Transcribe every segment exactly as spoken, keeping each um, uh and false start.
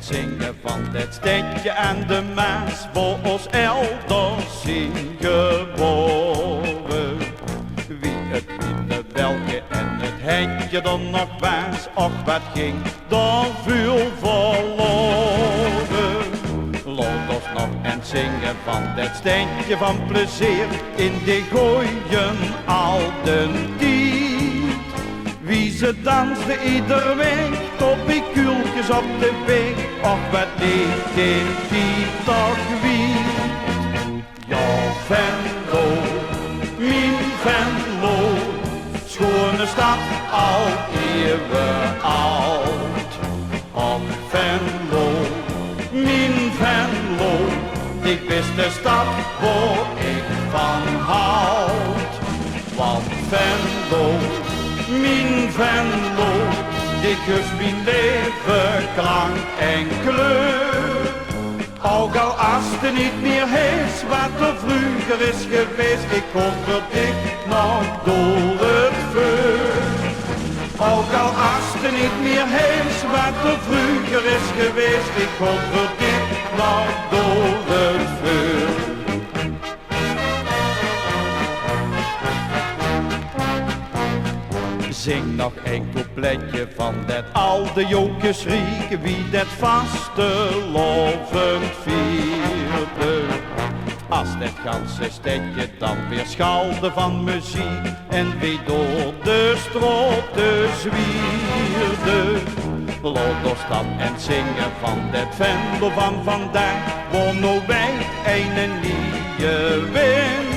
Zinge van det stedje aan de Maas, wo ós elders zien gebore. Wie het witte welke en het hendje dan nog waas, och, wat ging dao vuul verlore. Laot ós nog ens zinge van det stedje van plezeer in de gooien alden tied. Wie ze dansde ieder week, toppie kuultjes op de beek. Och, wat leet dit die toch wied. Jao, Venlo, mien Venlo, schoeëne stad, al eeuwen ald. Och, Venlo, mien Venlo, dich bis de stad wo ich van hald. Want Venlo, mien Venlo, dich gufs mien leve klank en kleur. Ouch al as te neet mier heis wat er vreuger is gewees, ich kom veur dich nog door het vuur. Ouch al as te neet mier heis wat er vreuger is gewees, ich kom veur dich nog door het vuur. Zing nog ein coupletje van det alde Jocusriek, wie det vastelaovend vierde. As det ganse stedje dan weer schalde van meziek en wie door de straote zwierde. Laot ós dan ens zinge van det Venlo van vandaag, wo noe wied eine nieje wind.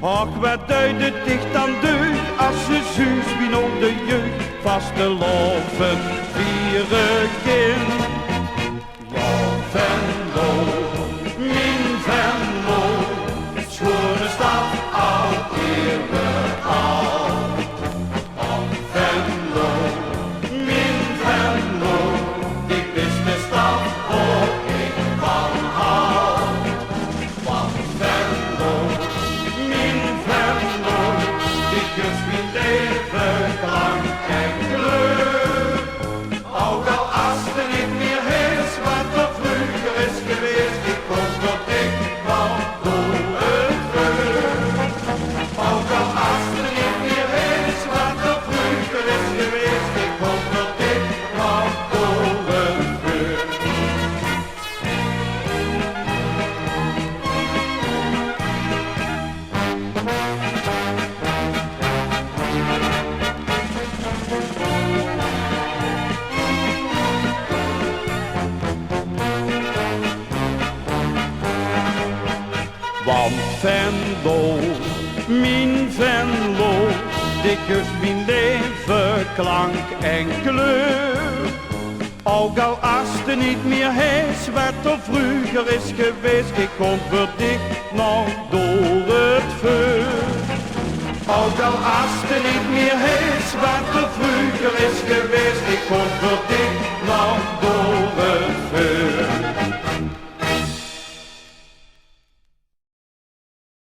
Och, wat duit het dich dan deug as se zuus wie noe de jeug vastelaovend viere kin. Jao, Venlo, mien Venlo, schoeëne stad, al eeuwen ald. Och, Venlo, mien Venlo, dich bis de stad wo ich van hald. Want Venlo, mien Venlo, dich gufs mien leve klank en kleur. Ouch al as te neet mier heis wat er vreuger is gewees, ich kom veur dich nog door het vuur. Ouch al as te neet mier heis wat er vreuger is gewees, ich kom veur dich nog door het vuur. Want Venlo, mien Venlo, dich gufs mien leve klank en kleur. Ouch al as te neet mier heis wat er vreuger is gewees, ich kom veur dich nog door het vuur. Ouch al as te neet